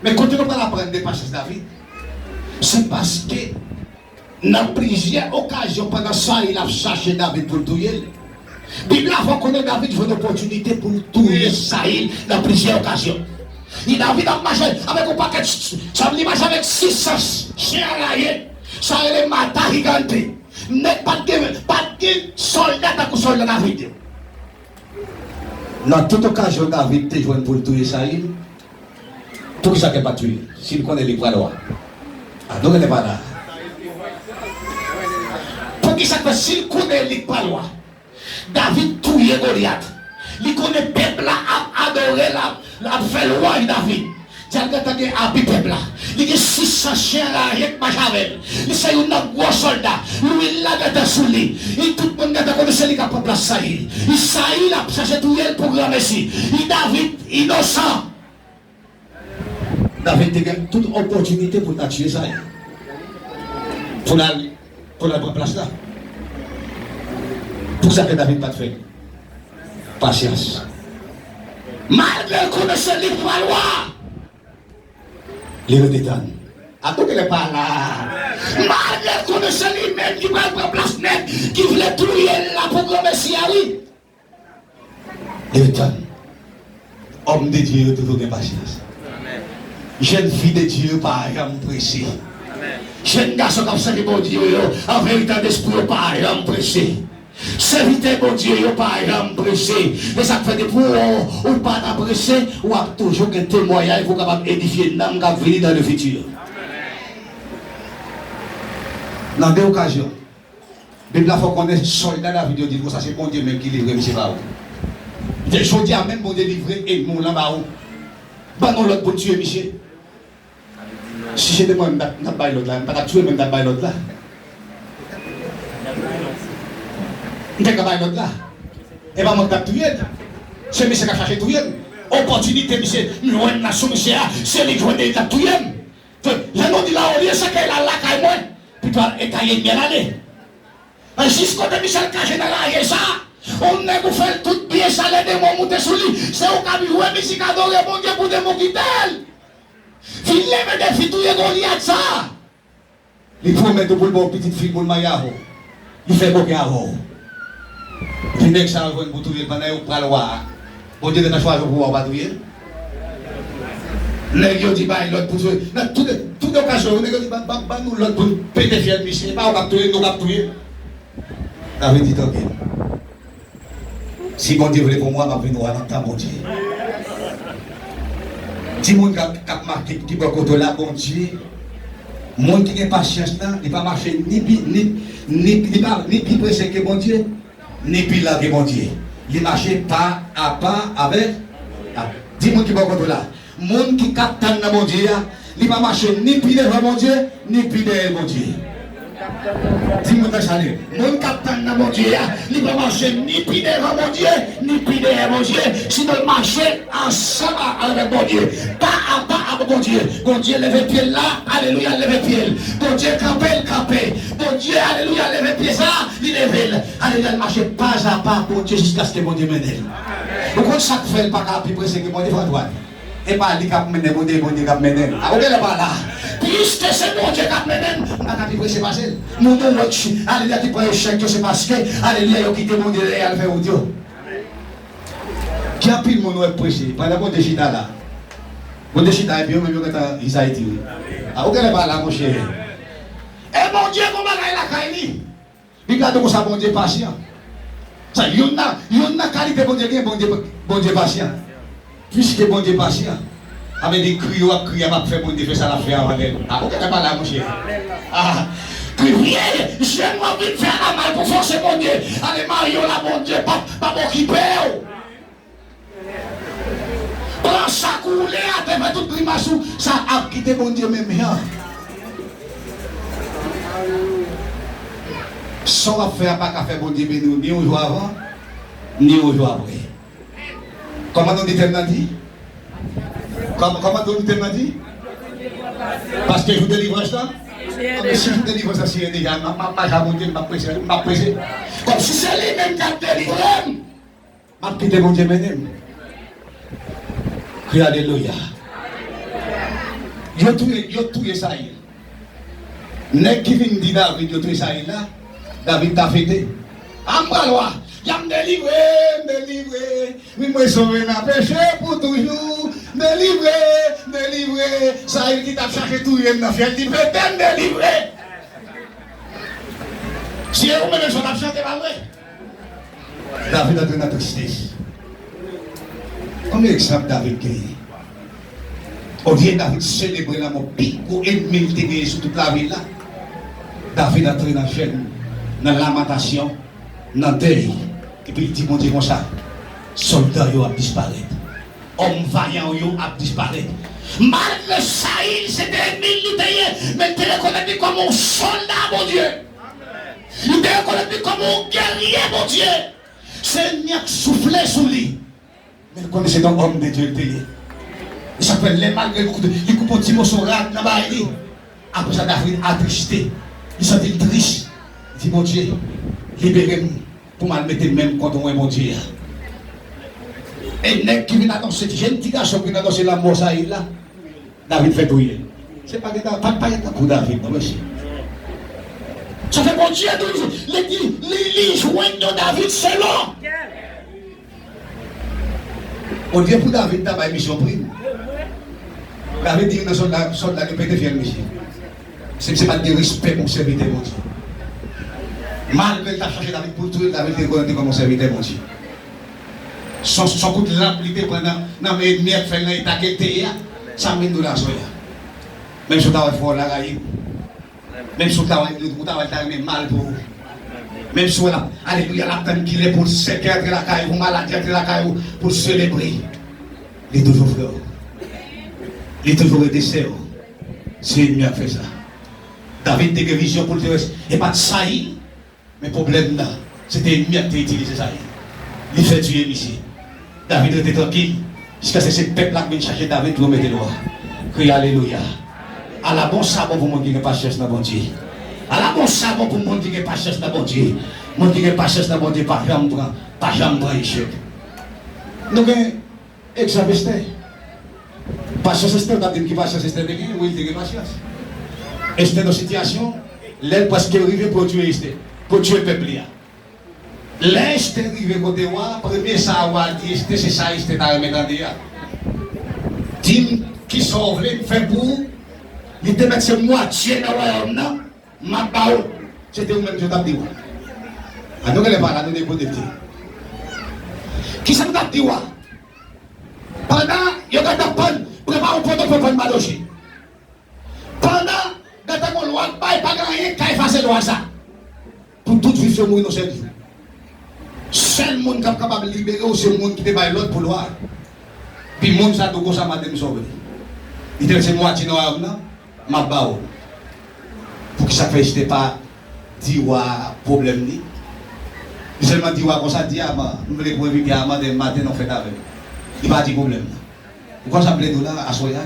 Men kote nou pral aprann de pasyans David, se paske nan plizyè okazyon pandan Sayil ap chache David pou l touye l, Bib la fè w konnen David jwenn opòtinite pou l touye Sayil nan plizyè okazyon. E David ap mache avèk yon pakèt, sa vle di mache avèk sis san chen araye, sa rele mata gigante. Nèg pa t gen, pa t gen sòlda tankou sòlda David yo. Nan tout okazyon David te jwenn pou l touye Sayil, poukisa ke l pa t touye l, si l konnen li pral wa? Adore le pa la. Poukisa k fè si l konnen li k pral wa? David touye Golyat. Li konnen pèp la ap adore l, ap, ap fè lwanj David. Di al gentan gen abi pèp la. Li gen sis san chen anraje k mache avè l. Li se youn nan gwo sòlda. Lwil la gentan sou li. Li tout moun gentan konnen se li k ap pran plas Sayil. Li Sayil ap chache touye l pou granmesi. Li David inosan. David te gen tout opòtinite pou l ta tiye Sayil. Pou l al, pou l al pran plas la. Poukisa ke David pa t fè l? Pasyans. Malgre l konnen se li k pral wa, li rete tann. Akoute le pa la. Malgre l konnen se li menm ki pral pran plas nèg ki vle touye l la pou granmesi a, wi. Li rete tann. Òm de Dye yo toujou gen pasyans. Jèn fi de Dye yo pa janm prese. Jèn gason k ap sèvi Bondye yo, an verite, an espri, yo pa janm prese. Sèvitè Bondye yo pa janm prese. E sa k fè depi w, ou pa nan prese, w ap toujou gen temwayaj pou w kapab edifye nanm k ap vini dans le futur. Nan de okazyon, Bib la fè w konnen sòlda David yo di l konsa, se Bondye menm ki livre misye ba ou. Li di, jodi a menm Bondye livre ènmi w lan ba ou. Ban nou lòd pou n tiye misye. Si se te mwen, m t ap, m t ap bay lòd la, m pa t ap tiye, men m t ap bay lòd la. M te ka bay lòd la. E pa mwen ki t ap touye l. Se misye k ap chache touye l. Opòtinite misye, m jwenn nan sou misye a, se li k jwenn li t ap touye m. Lè nou di la, olye sèkèy la lakay mwen, pito e kay ènmi an ale. Jis kote Michel kache nan raje sa, yon nèg ou fè l tout byen, chalè demon moute sou li. Se ou k ap jwe mizik adore Bondye pou demon kite l. Vin leve defi touye Golyat sa. Li pwomèt ou pou l ba w pitit fi l pou l marye avè w. Li fè koken avè w. Epi nèg sa yo jwenn pou touye l pandan yo pral wa a. Bondye gentan chwazi w pou w pa touye l. Nèg yo di bay lòd pou touye. Nan tout, tout okazyon yo, nèg yo di ban, ban, ban nou lòd pou n pete fyèl misye. E pa ou k ap touye l, nou k ap touye l. David di tanpri. Si Bondye vle pou mwen, m ap vin wa nan tan Bondye. Di moun k ap, k ap mache ki bò kote w la, Bondye, moun ki gen pasyans lan, li pa mache ni pi, ni, ni, li pa, ni pi prese ke Bondye, ni pi lan ke Bondye. Li mache pa apa avèk, a, di moun ki bò kote w la, moun ki k ap tann nan Bondye a, li pa mache ni pi devan Bondye, ni pi dèyè Bondye. Di moun nan sa li. Moun k ap tann nan Bondye a, li pa mache ni pi devan Bondye, ni pi dèyè Bondye, sinon l mache ansanm a, avèk Bondye. Pa apa avèk Bondye. Bondye leve pye l la, alelouya, l leve pye l. Bondye kanpe, l kanpe. Bondye, alelouya, leve pye sa, li leve l. Alelouya, l mache pa apa ak Bondye jiskaske Bondye mennen l. Ou konn sa k fè l pa ka pi prese ke Bondye, frè Antwàn? E pa li k ap mennen Bondye, Bondye k ap mennen l. A, ou genlè pa la. Piske se Bondye k ap mennen l, m pa ka pi prese pase l. Moun ou wè ki, alelouya, ki pran echèk yo, se paske, alelouya, yo kite Bondye dèyè al fè wout yo. Gen anpil moun ou wè k prese, pandan Bondye chita la. Bondye chita epi yo menm yo gentan izayiti wi. A, ou genlè pa la, monchè. E Bondye gon bagay lakay li. Bib la di w konsa, Bondye pasyan. Sa, youn nan, youn nan kalite Bondye gen, Bondye, Bondye pasyan. Piske Bondye pasyan, sa vle di kri yo ap kriye a p ap fè Bondye fè sa l ap fè a anlè nou. A, ou gentan pa la, monchè. A, kriye, jèn w ap vin fè a mal pou fòse Bondye. Ale marye w la, Bondye p ap, p ap okipe w. Pran sa k ou le a, te fè tout grimas ou, sa ap kite Bondye menm jan. Sa w ap fè a pa ka fè Bondye beni w ni yon jou avan, ni yon jou apre. Kòman nou di tèm nan di? Kòm-, kòman nou di tèm nan di? Paske jou delivrans lan? Anben si jou delivrans lan siyen deja, m ap, m ap mache a Bondye, m p ap prese, m p ap prese. Kòmsi se li menm k ap delivre m. M ap kite Bondye mennen m. Kri alelouya. Yo touye, yo touye Sayil. Nèg ki vin di David yo touye Sayil la, David ta fete. A m pral wa. Y ap delivre, m delivre. Wi, mwen sove nan peche pou toujou. M delivre, m delivre. Sayil ki t ap chache touye m nan fyèl, li pete, m delivre. Si e ou menm sa w t ap chante, pa vre? David antre nan tristès. Konbyen egzanp David genyen? Olye David selebre lanmò pi gwo ènmi l te genyen sou tout lavi l la, David antre nan jèn, nan lamantasyon, nan dèy, epi l di Bondye konsa, sòlda w yo ap disparèt. Òm vayan w yo ap disparèt. Malgre Sayil se te ènmi l li te ye, men l te rekonèt li kòm yon sòlda Bondye. Li te rekonèt li kòm yon gèrye Bondye. Se ènmi an k soufle sou li. Men l konnen se te yon òm de Dye l te ye. E sa k fè lè malgre li koute, li koupe yon ti moso rad nan bay li. Apre sa, David atriste. Li santi l tris. Li di, Bondye, libere m pou m al mete men m kont wen Bondye a. E nèg ki vin anonse, jèn ti gason ki vin anonse lanmò Sayil la, David fè touye l. Se pa gen, pa, pa gen tankou David, non, mesye. Sa fè Bondye toujou, li di, li, li jwenn yon David selon. Olye pou David ta bay misyon prim, David di youn nan sòlda, sòlda yo pete fyèl misye. Se misye pa t gen respè pou sèvitè Bondye. Malgre l t ap chache David pou l touye l, David te rekonèt li kòm yon sèvitè Bondye. Se yon, se yon kout lamp li te pran nan, nan men ènmi an k fè l nan eta ke l te ye a. Sa m vin di w la aswè a. Menm si w ta wè frè w Larayib, menm si w ta wè, ou ta wè l ta renmen mal pou ou, menm si w wè l ap, alelouya, l ap tann kilè pou l sèkè antre lakay ou, pou maladi antre lakay ou, pou l selebre, li toujou frè w. Li toujou rete sè w. Se ènmi an k fè sa. David te gen vizyon pou l te wè, e pa t Sayil. Men pwoblèm nan, se te ènmi an k te itilize Sayil. Li fè touye misye. David rete trankil, jiskaske se pèp la k vin chache David pou yo mete l wa. Kriye alelouya. Ala bon sa bon pou moun ki gen pasyans nan Bondye. Ala bon sa bon pou moun ki gen pasyans nan Bondye. Moun ki gen pasyans nan Bondye pa janm pran, pa janm pran echèk. Nou gen Egzanp Estè. Pasyans Estè, w t ap di m ki pasyans Estè te gen? Wi, li te gen pasyans. Estè nan sitiyasyon, lè l prèske rive pou yo tiye Estè, pou yo tiye pèp li a. Lè Estè rive kote wa a, premye sa wa a di Estè, se sa Estè ta renmen tande a. Di m kisa w vle m fè pou ou. Li te mèt se mwatye nan wayòm nan. M ap ba w. Se te ou menm yo t ap di wa. A nou genlè pa la, nou dekote pye. Kisa nou t ap di wa? Pandan yo gentan pann, prepare yon pòtòpòt pann Madoche. Pandan gentan gon lwa k bay, pa gen anyen k ka efase lwa sa. Pou tout jwif yo mouri nan sèl jou. Sèl moun k ap kapab libere w se moun ki te bay lòd pou lwa a. Epi moun sa tou konsa maten m sove. Li te lese mwatye nan wayòm nan, m ap ba w. Poukisa fè Estè pa di wa pwoblèm li? Li sèlman di wa konsa, di Aman, m vle pou w envite Aman demen maten nan fèt avè m. Li pa di pwoblèm nan. Ou konn sa m vle di w la aswè a?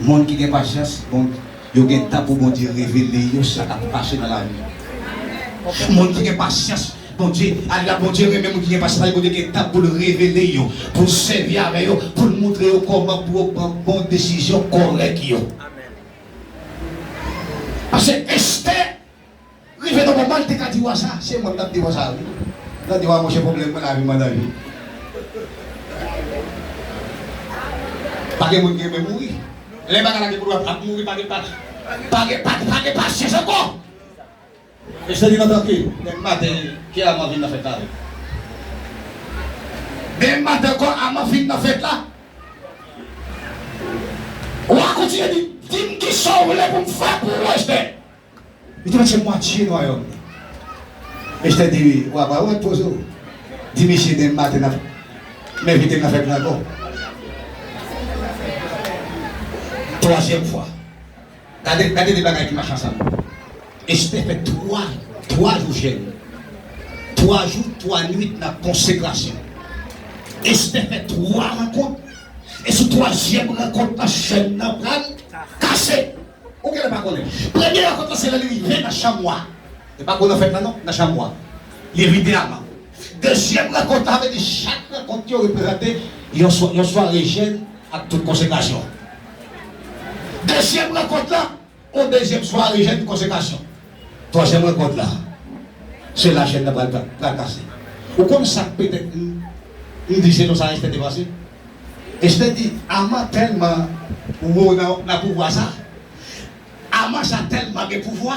Moun ki gen pasyans, bon, yo gen tan pou Bondye revele yo sa k ap pase nan lavi yo. Moun ki gen pasyans, Bondye, ala Bondye renmen moun ki gen pasyans, Bondye gen tan pou l revele yo, pou l sèvi avè yo, pou l montre yo kòman pou yo pran bon desizyon kòrèk yo. Paske Estè rive nan moman l te ka di wa sa, se mwen m t ap di wa sa wi. Nan di wa monchè pwoblèm mwen lavi m an danje. Pa gen moun ki renmen mouri. Lè bagay la gen pou l ap mouri, pa gen pa, pa gen pa, pa gen pasyans ankò. Estè di nan trankil, demen maten, ke Aman vin nan fèt la avè m. Demen maten ankò, Aman vin nan fèt la. Wa kontinye di, di m kisa w vle pou m fè pou ou, Estè. Li te mèt se mwatye nan wayòm li. Estè di, wa pa wè poze w. Di misye demen maten n ap, m envite l nan fèt la ankò. Twazyèm fwa. Gade, gade de bagay ki mache ansanm. Estè fè twa, twa jou jèn. Twa jou, twa nwit nan konsekrasyon. Estè fè twa rankont. E sou twazyèm rankont la, chèn nan pral kase. Ou genlè pa konnen. Premye rankont la, se lè li rive nan chanm wa. E pa kou nan fèt la non, nan chanm wa. Li envite Aman. Dezyèm rankont la, vle di chak rankont yo reprezante yon swa-, yon sware jèn ak tout konsekrasyon. Dezyèm rankont la, yon dezyèm sware jèn konsekrasyon. Twazyèm rankont la, se la chèn nan pral, pral kase. Ou konn sa k petèt m, m di se nou sa Estè te panse? Estè di, Aman tèlman wo nan, nan pouvwa sa. Aman sa tèlman gen pouvwa.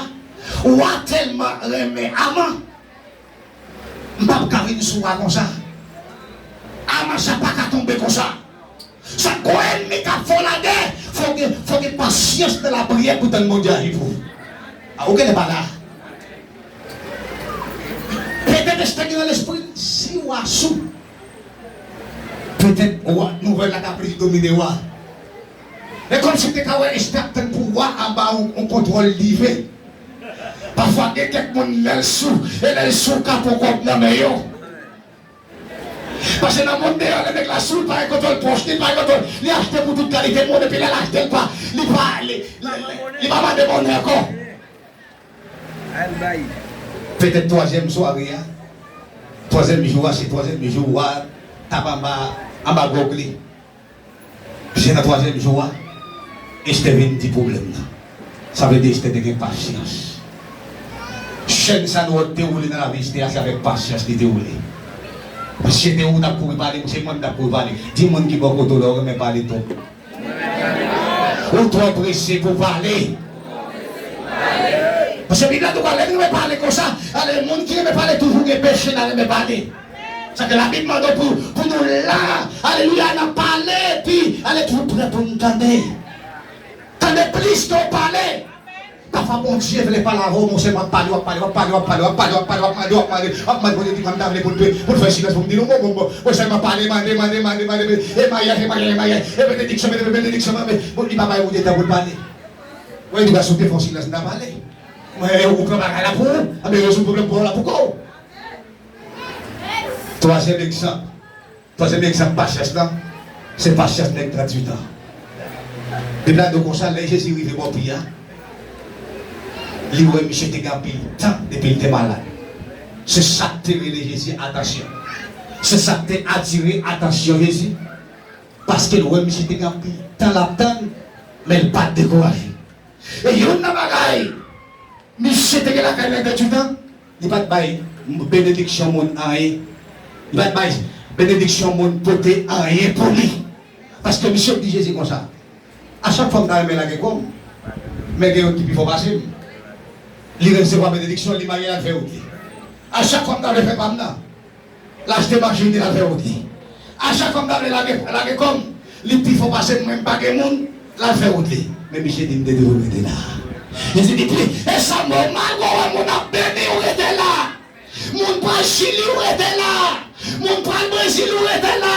Wa tèlman renmen Aman. M p ap ka vin sou wa konsa. Aman sa pa ka tonbe konsa. Sa gon ènmi k ap fè w lagè, fò Fò w gen, fò w gen pasyans nan lapriyè pou w tann Bondye aji pou ou. A, ou genlè pa la. Petèt Estè gen nan lespri l, si wa sou, petèt wa, nouvèl la ta plis domine wa. E kòmsi w te ka wè Estè ap tann pou wa anba yon, yon kontwòl diven. Pafwa gen kèk moun lè l sou, e lè l sou ka pran kòb nan men yo. Paske nan mond deyò, lè nèg la sou, li pa gen kontwòl pòch li, li pa gen kontwòl. Li achte pou tout kalite moun, epi lè l achte, li pa, li pa, li, li, li, li pa mande monnen ankò. Al bay. Petèt twazyèm sware a, twazyèm jou a, se twazyèm jou a, t ap anba, anba gòg li. Se nan twazyèm jou a, Estè vin di pwoblèm nan. Sa vle di Estè te gen pasyans. Chèn sa nou wè te woule nan lavi Estè a, se avèk pasyans li te woule. Paske se te ou t ap kouri pale, se mwen m t ap kouri pale. Di moun ki bò kote w la, ou renmen pale twòp. Ou twò prese pou pale. Paske Bib la tou ka lè n renmen pale konsa, ale, moun ki renmen pale toujou gen peche nan renmen pale. Sa ke Labib mande w pou, pou nou la, alelouya, nan pale, epi, ale, toujou prè pou n tande. Tande plis ke w pale. Pafwa Bondye vle pale avè w, men w sèlman ap pale, w ap pale, w ap pale, w ap mande, w ap mande, w ap mande, w ap mande, Bondye di, mwen m ta vle pou l, pou l fè silans, pou m di nou, bon, bon, bon, mwen sèlman pale, mande, mande, mande, mande, e mayaj, e mayaj, e mayaj, e benediksyon, e benediksyon, men, bon, li pa bay ou de tan pou l pale. Mwen, li pa sou te fè w silans, m ta pale. Mwen, ou pran bagay la pou ou, anben rezoud pwoblèm pa w la pou kò w. Twazyèm egzanp. Twazyèm egzanp pasyans lan, se pasyans nèg tranntuit an. Bib la di w konsa, lè Jezi rive bò pi a, li wè misye te gen anpil tan depi l te malad. Se sa k te rele Jezi atansyon. Se sa k te atire atansyon Jezi. Paske l wè misye te gen anpil tan l ap tann, men l pa t dekouraje. E youn nan bagay misye te gen lakay li nan tranntuit an, li pa t bay benediksyon moun anyen. Li pa t bay benediksyon moun pote anyen pou li. Paske misye di Jezi konsa, a chak fwa m ta renmen lage kò m, men gen yon ki pi fò pase m. Li resevwa benediksyon, li marye, l al fè wout li. A chak fwa m ta vle fè pa m nan, l achte machin li, l al fè wout li. A chak fwa m ta vle lage, lage kò m, li pi fò pase m, mwen m pa gen moun, l al fè wout li. Men misye di m te toujou rete la. Jezi di, pi, e sa nòmal, w wè moun ap beni, ou rete la. Moun pral Chili, ou rete la. Moun pral Brezil, ou rete la.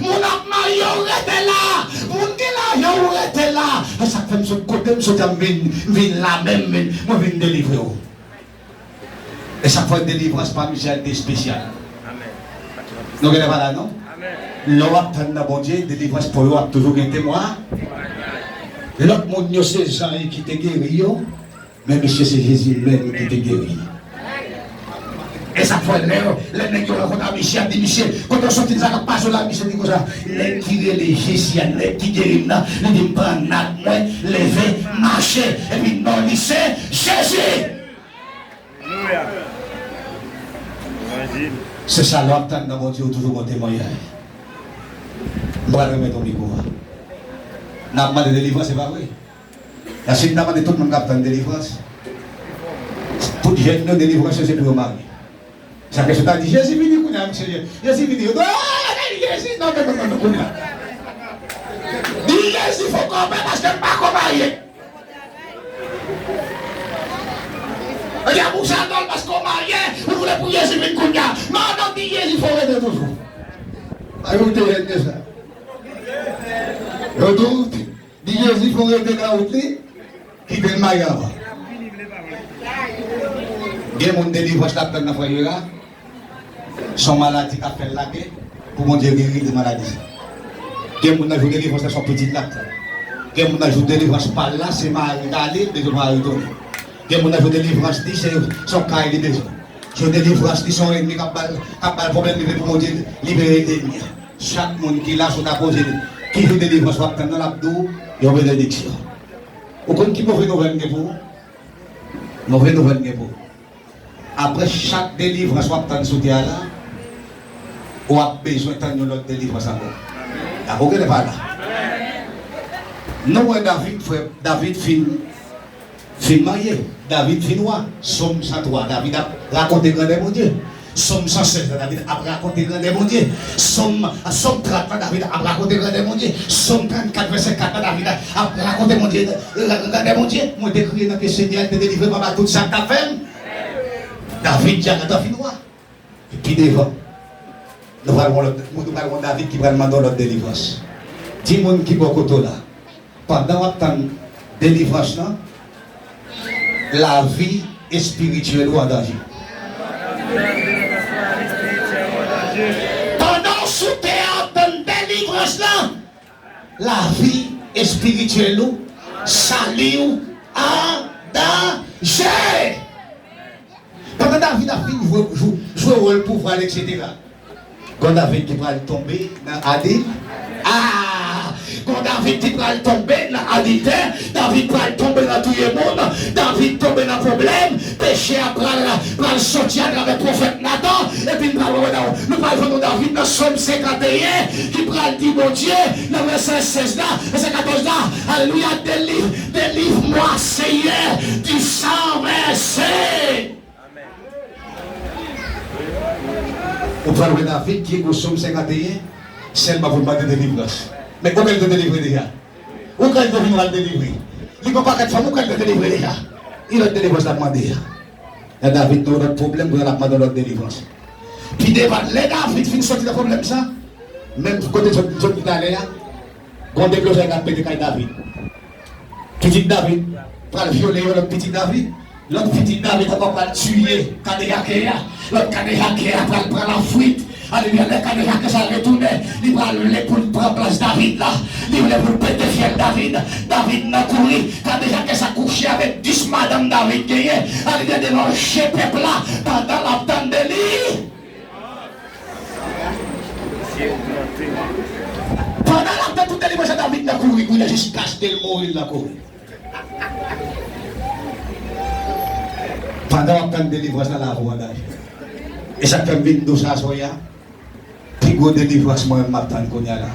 Moun ap marye, ou rete la. Moun gen lajan, ou rete la. E sa k fè m sot kote m sot an, m vin, m vin la menm, vin, mwen vin delivre w. E sa k fè delivrans pa misye a te espesyal. Nou genlè pa la, non? Lè w ap tann nan Bondye, delivrans pa w yo ap toujou gen temwa. Lòt moun yo se zanj ki te geri yo, men misye se Jezi menm ki te geri. E sa k fè lè, lè nèg yo rankontre misye, ap di misye, kote w soti, sa k ap pase w la, misye di konsa, nèg ki rele Jezi a, nèg ki geri m nan, li di m pran nad mwen, leve, mache, epi non li se Jezi. Alelouya. Levanjil. Se sa lè w ap tann nan Bondye, ou toujou gon temwayaj. M pral remèt ou mikwo a. N ap mande delivrans, se pa vre? Nan si n ta mande tout moun k ap tann delivrans, tout jèn yo, delivrans yo se pou yo marye. Sa ke sot a di, Jezi vini kounye a, misye, Jezi vini. Yo di, "Ah, Jezi, non, non, non, non, non, kounye a." Di Jezi fò kòmè paske m pa ko marye. Yo di a pou sa dòl paske w marye, ou vle pou Jezi vin kounye a. Non, non, di Jezi fò rete toujou. A yo te jèn de sa. Yo tou, di Jezi fò rete nan wout li. Kite l marye avan. Gen moun delivrans l ap tann nan frè Jera. Se yon maladi k ap fè l lage pou Bondye geri li de maladi sa. Gen moun nan jou delivrans la se yon pitit l ap tann. Gen moun nan jou delivrans pa l la se mari k ale l bezwen mari tounen. Gen moun nan jou delivrans li se, se yon kay li bezwen. Jou delivrans li se yon ènmi k ap ba l, k ap ba l pwoblèm li vle pou Bondye libere ènmi an. Chak moun ki la si w ta poze l ki jou delivrans w ap tann nan l ap di w yon benediksyon. Ou konn ki move nouvèl m gen pou ou? Move nouvèl m gen pou ou. Apre chak delivrans w ap tann sou tè a la, w ap bezwen tann yon lòt delivrans ankò. Dakò, genlè pa la. Nou wè David, frè, David fin, fin marye. David fin wa. Sòm san twa, David ap rakonte grandè Bondye. Sòm san sèz la, David ap rakonte grandè Bondye. Sòm, Sòm trant la, David ap rakonte grandè Bondye. Sòm trannkat, vèsè kat la, David ap rakonte Bondye, grandè Bondye. Mwen te kriye nan pye Senyè, li te delivre m anba tout sa k t ap fè m. David di a, lè w fin wa. Pi devan, nou pral wè lòt, nou pral wè David ki pral mande yon lòt delivrans. Di moun ki bò kote w la, pandan w ap tann delivrans lan, lavi espirityèl ou an danje. Pandan w sou tè a ap tann delivrans lan, lavi espirityèl ou, sali w an danje. Pandan David ap fin jwe, jwe, jwe wòl pouvwa l, etsetera, gon David ki pral tonbe nan adil. Ah! Gon David ki pral tonbe nan adiltè. David pral tonbe nan touye moun. David tonbe nan pwoblèm. Peche a pral, pral soti atravè pwofèt Natan. Epi n pral wè, nou pral jwenn yon David nan Sòm senkanteyen ki pral di Bondye, nan vèsè sèz la, vèsè katòz la, alelouya, deliv-, délivre-moi, Seigneur, du sang versé. Ou pral wè David ki ekri Sòm senkanteyen sèlman pou l mande delivrans. Men ou kwè l te delivre deja? Ou kwè l te vin pral delivre? Li gon pakèt fanm, ou kwè l te delivre deja? Ki lòt delivrans l ap mande a? Lè David nan yon lòt pwoblèm, kounye a l ap mande yon lòt delivrans. Pi devan, lè David fin soti nan pwoblèm sa, menm kote l sot, sot talè a, gon deblozay k ap pete kay David. Pitit David pral vyole yon lòt pitit David. Lòt pitit David ankò pral tiye kadejake a. Lòt kadejake a pral pran lafwit. Alelouya, lè kadejake sa retounen, li pral vle pou l pran plas David la. Li vle pou l pete fyèl David. David nan kouri. Kadejake sa kouche avèk dis madanm David genyen. Alelouya, devan je pèp la, pandan l ap tann de li. Pandan l ap tann tout delivrans sa, David nan kouri, kouri, jiskaske l mouri, l nan kouri. Pandan w ap tann delivrans la, lavi w an danje. E sa k fè m vin dous aswè a, pi gwo delivrans mwen menm m ap tann kounye a la,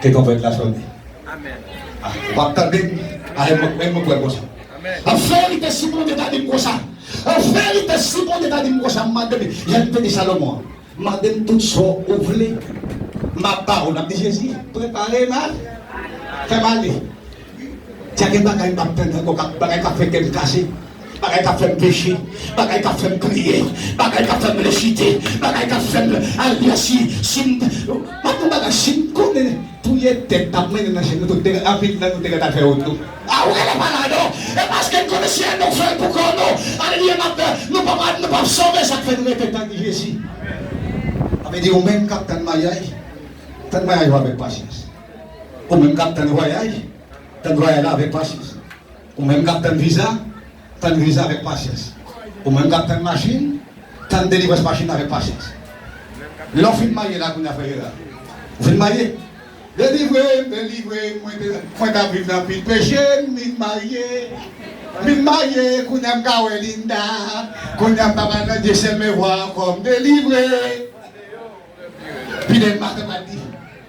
ke twonpèt la sonnen. Amèn. Ah, w ap tande m? Ah, e mwen, e mwen kwè konsa. Amèn. An verite, si Bondye ta di m konsa, an verite, si Bondye ta di m konsa, m mande m, jan l te di Salomon an, mande m tout sa w vle, m ap ba w. L ap di, Jezi, prepare m, fè m ale. Dja gen bagay m ap tann ankò, k ap, bagay k ap fè kè m kase, bagay k ap fè m peche, bagay k ap fè m kriye, bagay k ap fè m vle chite, bagay k ap fè m al byen si, si m, m ap di w bagay, si m konnen touye tèt t ap mennen nan syèl, nou tout te, anpil nan nou te gentan fè wont nou. A, ou genlè pa la non. E paske n konnen si nou fè l pou kò nou, alelouya, n ap, nou p ap, nou p ap sove, sa k fè n rete tann Jezi. Sa vle di ou menm k ap tann maryaj, tann maryaj ou avèk pasyans. Ou menm k ap tann vwayaj, tann vwayaj la avèk pasyans. Ou menm k ap tann viza, tann viza avèk pasyans. Ou menm k ap tann machin, tann delivrans machin avèk pasyans. Lè w fin marye la, kounye a, frè Jera, ou fin marye? Delivre m, delivre m, mwen te, mwen t ap viv nan anpil peche, m vin marye. M vin marye, kounye a m ka wè Linda. Kounye a m pa pral nan Dieu seul me voir encore, m delivre. Pi demen maten, m ap di,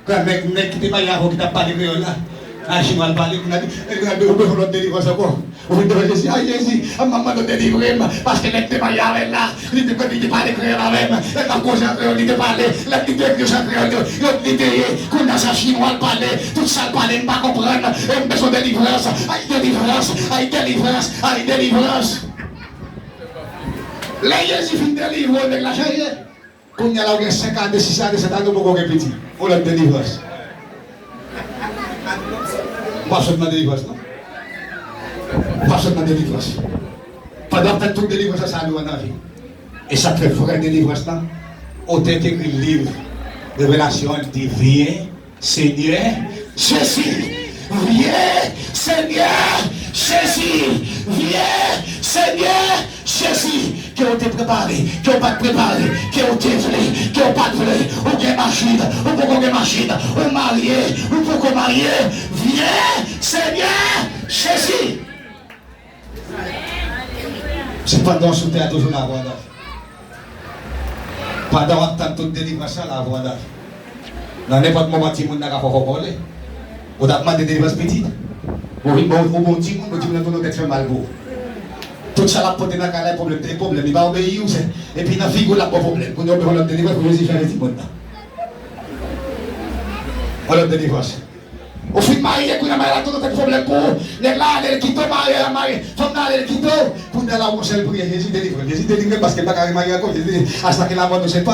nèg, nèg ki te marye avè w ki t ap pale kreyòl la, a, chinwa l pale, kounye a di, e, kounye a ou bezwen lòt delivrans ankò. Ou vin devan Jezi, a, Jezi, m ap mande w delivre m, paske nèg te marye avè l la, li te, li te pale kreyòl avè m, lè n ap koze an kreyòl, li te pale, lè li te ekri an kreyòl, yo, li te ye, kounye a se an chinwa l pale, tout sa l pale, m pa konprann, e m bezwen delivrans, ay delivrans, ay delivrans, ay delivrans. Lè Jezi fin delivre w, nèg la chanje. Kounye a la, ou gen senk ane, sis ane, sèt ane, ou poko gen pitit. Ou lòt delivrans. Ou pa sot nan delivrans, non? Ou pa sot nan delivrans. Pandan w ap tann tout delivrans la, sa nou an danje. E sa k fè vrè delivrans lan, otè ki ekri liv Revelasyon an di, vyen, Senyè Jezi, vyen, Senyè Jezi, vyen, Senyè Jezi. Ke w te prepare, ke w pa t prepare, ke w te vle, ke w pa t vle, ou gen machin, ou poko gen machin, ou marye, ou poko marye, vyen, Senyè Jezi. Se pandan w sou tè a toujou lavi w an danje. Pandan w ap tann tout delivrans la, lavi w an danje. Nan nenpòt moman, timoun nan ka fè w vòlè. Ou t ap mande delivrans pitit. Ou vin bon, ou bon timoun, bon timoun nan tounen tèt fè mal pou ou. Tout sa l ap pote nan kay la, pwoblèm, te pwoblèm. Li pa obeyi w, se, epi nan figi w l ap ba w pwoblèm. Kounye a w bezwen lòt delivrans pou Jezi fè Jezi bon nan. Yon lòt delivrans. Ou fin marye, kounye a marye la tou lòt pwoblèm pou ou. Nèg la ale, l kite w, marye a marye. Fanm nan ale, l kite w. Kounye a la, yon sèl priyè, Jezi delivre m. Jezi delivre m paske m pa ka remarye ankò. Jezi, hasta que la muerte nos separe.